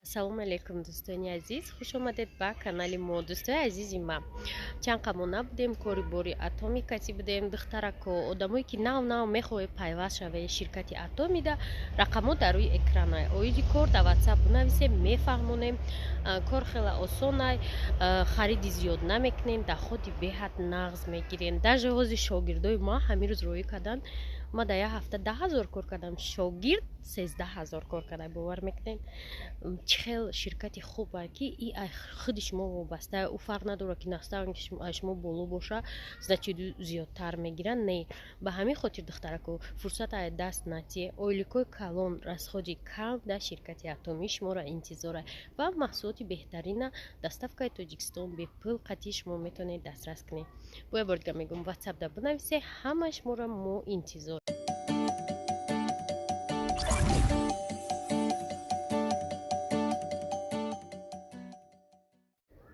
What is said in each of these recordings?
Ассалому алайкум, дӯстони азиз, хуш омадед ба канали мо. Дӯстои азизи ма, чанд қамо набудем, кори бори Атоми каси будем. Духтарако, одамое ки нав нав мехоҳед пайваст шавед ширкати Атомида, рақамҳо дар рӯи экранай. Оиди кор дар Ватсап бинависем, мефаҳмонем. Кор хеле осонай, хариди зиёд намекунем, доходи беҳад нағз мегирем. Даже ҳозир шогирдои ма ҳамин рӯз роӣ карданд. Ма дар як ҳафта 10 000 кор кардам, шогирд 13 000 кор карда. Бовар мекунем, чӣ хел ширкати хуба, ки и худи шумо вобаста. Ӯ фарқ надорад, ки наставник шумо боло боша, значит зиёдтар мегиранд. Не, ба ҳамин хотир, духтарако, фурсат ай даст натие. Ойликои калон, расходи кам дар ширкати Атомӣ шуморо интизора ва маҳсулоти беҳтарина, доставкаи Тоҷикистон бепул қатъи шумо метавонед дастрас кунед. Бо як бор дига мегӯм, Ватсапда бинависе, ҳама шуморо мо интизор.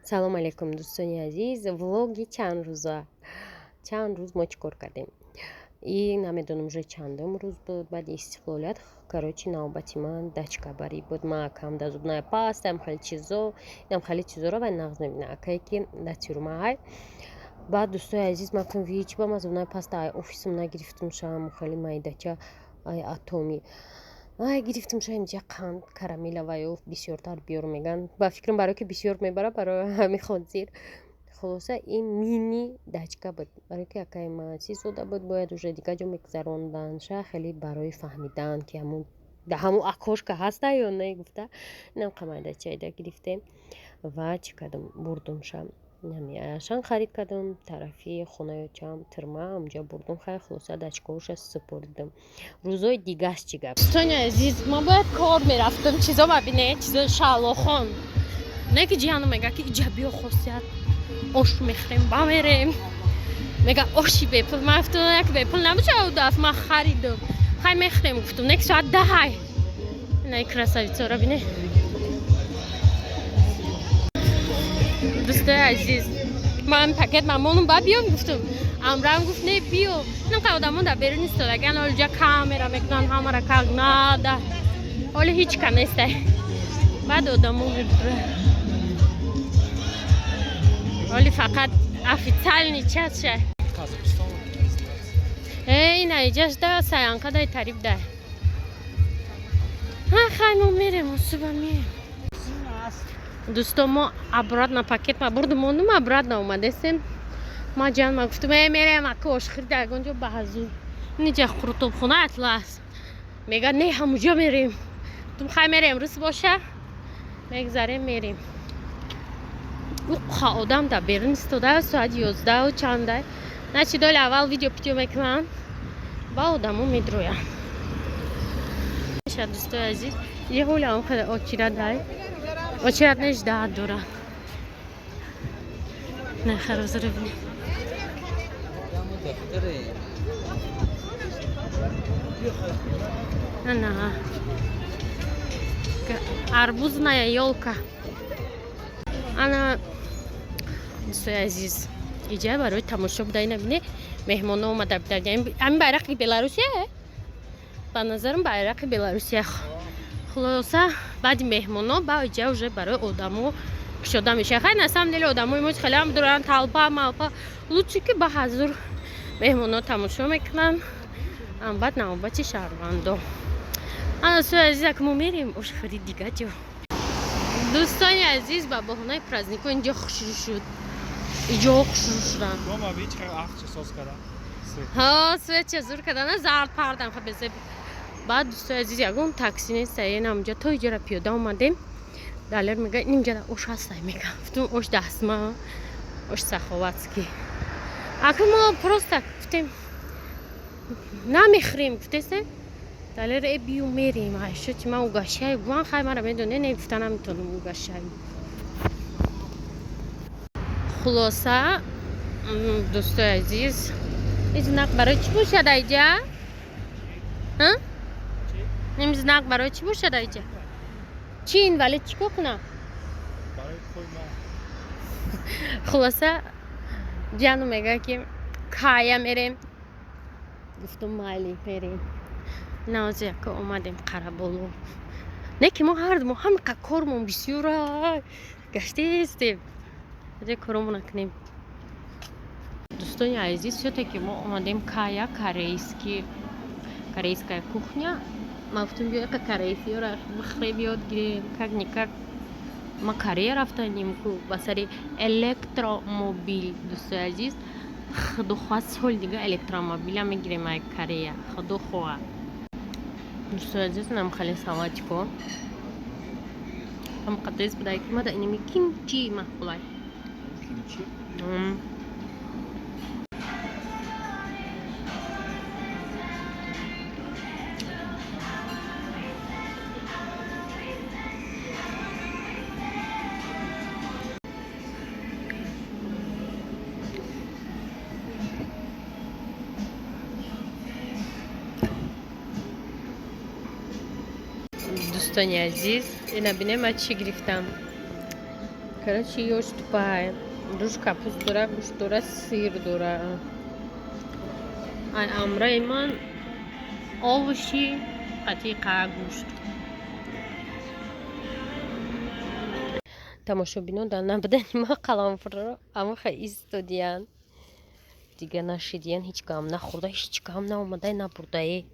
Салому алайкум, дӯстони азиз. Влоги чанд рӯза, чанд рӯз мо чӣ кор кардем и намедонам, уже чандум рӯз буд баъди истиқлолият. Короче, навбати ман дачкабарӣ буд. Ма акам да зубная паста, ам хеле чизо, инам хеле чизоро вай нағз мебина, акае ки да тюрьмаҳай. Баъд, дӯстои азиз, ман гуфтам, ҳеҷ ба ма зубная паста ай офисам нагирифтам, шам хеле майдача ай Атоми ай гирифтам. Ша инҷа қанд, карамела ваё бисёртар биёр меган. Ба фикрам, барое ки бисёр мебара, барои ҳамин хотир. Хулоса, ин мини дачка буд, барое ки акаи ман зода буд, бояд уже дигар ҷо мегузарондан. Ша хеле барои фаҳмидан, ки ҳамун дар ҳамун окошко ҳаста ё не гуфта, инам қамайдачаида гирифтем ва чӣ кардам, бурдумша, шан харид кардам тарафи хонаи очам, тюрьма, онҷа бурдум. Хай, хулоса, дачкаоша супоридам. Рӯзои дигаш чӣ гап, дӯстони азиз? Ман бояд кор мерафтам, чизо мабине, чизо шаълохон не, ки ҷиҳану мега, ки иҷа биё, хосият ош мехӯрем, бамерем, мега оши бепул. Ман гуфтам, як бепул набошад, даф ман харидам, хай мехӯрем, гуфтам, не ки соат 10-ай. Инаи красавицаро бине, дӯстои азиз. Ман пакет мамонум ба биём, гуфтам, амрам гуфт, не, биё. Инқа одамон дар берун истодаган, олиҷа камера мекунанд ҳамара, как надо. Ҳоли ҳеҷ ка нестай, баъд одамо мебура. Ҳоли фақат официальный час ша. Э, ина иҷашда саянқадай тариб дай. Хай, мо мерем, усуба мерем. Дӯсто, мо обратно пакет ма бурдум, мондум, обратно омадесем. Ма ҷан ма гуфтум, э, мерем ака ошхӯрӣ ягонҷо ба ҳазур, инҷа қурутобхона Атлас мега, не, ҳамуҷо мерем. Гуфтум, хай, мерем, рӯз боша мегзарем, мерем. Уқа одам дар берун истода, соати 11-у чандай начи доли аввал видео питиё мекунанд, ба одамо медроянд. Дӯстои азиз, е ҳоли он хеле очередай, очередь неждаҳат дорад. Не, харозаро бинед. Ана арбузная ёлка. Ана, дӯстои азиз, иҷа барои тамошо буда. Ина бине, меҳмоно омада будар. Ҳамин байрақи Беларусия, ба назарам, байрақи Беларусия. Хулоса, баъди меҳмоно ба иҷа уже барои одамо кушода мешавад. Хай, на самом деле одамои мо хелеам доранд, толпа малпа. Лучше ки ба ҳазур меҳмоно тамошо мекунанд, баъд навбати шаҳрвандо. Ана, дӯстои азиз, ак мо мерем ошхӯри дига ҷо. Дӯстони азиз, ба баҳонаи празднико инҷо хушрӯ шуд, иҷо хушрӯ шуданд. Ҳа, светча зур кардана, зард пардан хабезе. Баъд, дӯстои азиз, ягон такси нест, енамҷа то иҷора пиёда омадем. Далер мега, инҷа ош ҳастай, мега. Гуфтум, ош дастма, ош саховатский. Ака, мо просто гуфтем, намехӯрем, гуфтесем. Далер, э, бию, мерем. Айшо, чи ман угощаю, гуван. Хай, мара медоне, не гуфта наметонам, угощаю. Хулоса, дӯстои азиз, ин знак барои чӣ бошад айҷа? Ин знак барои чӣ бошад айҷа? Чи инвалид чӣ кор кунам? Хулоса, ҷану мега, ки кая мерем. Гуфтум, майли, мерем. Наози яка омадем Қараболо. Не ки мо ҳарду мо ҳамиқа кормон бисёра гаштаистем, ҷа коромона кунем. Дӯстони азиз, всё-таки мо омадем кая корейский, корейская кухня. Ман гуфтам, биё яка корейсиёра бихӯрем, ёд гирем. Как никак ма Корея рафтанем ку ба сари электромобил. Дӯстои азиз, худо хоҳад, соли дига электромобила мегирем ай Корея, худо хоҳад. Дӯстои азиз, нам хеле салатико ҳам қадес будай, ки мада инами кимчи маъқулай. Кимчи? Дӯстони азиз, ина бинем, ман чӣ гирифтам. Короче, ёш тупай, душ капуст дора, гӯшт дора, сыр дора. Ай амраи ман овощи қатиқа гӯшт. Тамошобино дар набудани ма қаламфурро амаха истодиян, дига нашидиян, ҳеҷ кам нахӯрда, ҳеҷ кам наомадай, набурдае.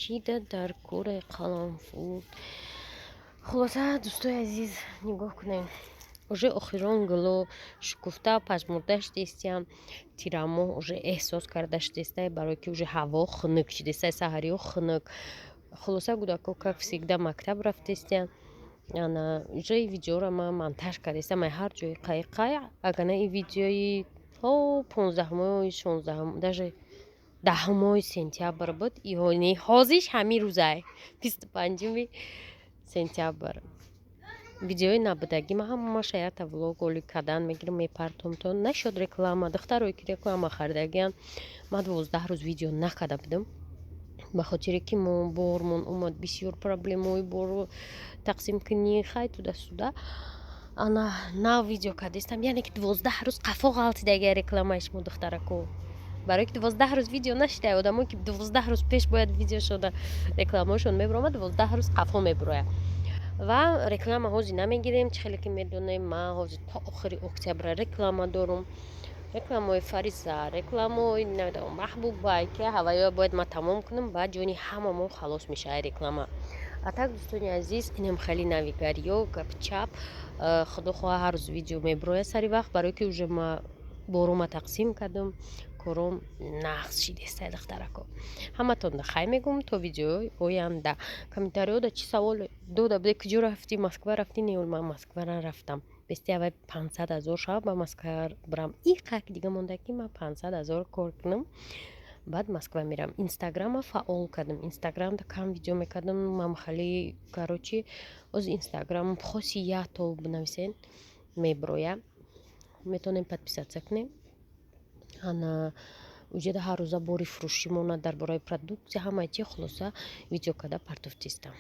Чида дар кораи қаламфур? Хулоса, дӯстои азиз, нигоҳ кунем, уже охирон гуло шукуфта пажмурда шудестиям. Тирамоҳ уже эҳсос карда шудестай, барое ки уже ҳаво хунук шудестай, саҳариҳо хунук. Хулоса, гудако, как всегда, мактаб рафтестиян. Ана уже видеоро ман монтаж кардестам, ай ҳар ҷои қай-қай. Агар на ин видеои то 15-мои, 16, даже 10-мои сентябр буд, не, ҳозиш ҳамин рӯзай, 25 сентябр. Видеои набудагӣ ман ҳамаша якта влог оли кардан мегирам, мепартом. То нашуд реклама, духтарое ки реклама харидагиан, ман 12 рӯз видео накарда будам, ба хотире ки мо бормон омад, бисёр проблемаҳои борро тақсим кунӣ, хай, туда-сюда. Ана нав видео кардистам, яъне ки 12 рӯз қафо ғалтидагия рекламаи шумо, духтарако, барое ки 12 рӯз видео нашида. Одамое ки 12 рӯз пеш бояд видео шуда рекламаҳошон мебаромад, 12 рӯз қафо мебурояд. Ва реклама ҳозир намегирем. Чӣ хеле ки медонем, ман ҳозир то охири октябра реклама дорум: рекламаҳои Фариза, рекламаҳои намедонам Маҳбубай, ки ҳаваё бояд ман тамом кунам, баъд ҷони ҳамамо халос мешавад реклама. А так, дӯстони азиз, инам хеле навигариё, гапчап. Худо хоҳа, ҳар рӯз видео мебирояд сари вақт, барое ки уже ма борума тақсим кардам, кором нағз шидестай. Духтарако, ҳаматонда хай мегӯм, то видеои оянда. Комментариёда чӣ савол дода буде: куҷо рафтӣ, Москва рафтӣ? Не, ман Москва нарафтам. Бести аввал 500 000 шава, ба Москва бирам. Иқак дига монда, ки ман 500 000 кор кунам, баъд Москва мерам. Инстаграма фаъол кардам, инстаграмда кам видео мекардам мамхали. Короче, оз инстаграм Хосиято бинависен, мебироя, метавонем подписаться кунем. Ана уҷада ҳар рӯза бори фурӯшӣ монад, дар бораи продукция, ҳамаи чи. Хулоса, видео карда партофтистам.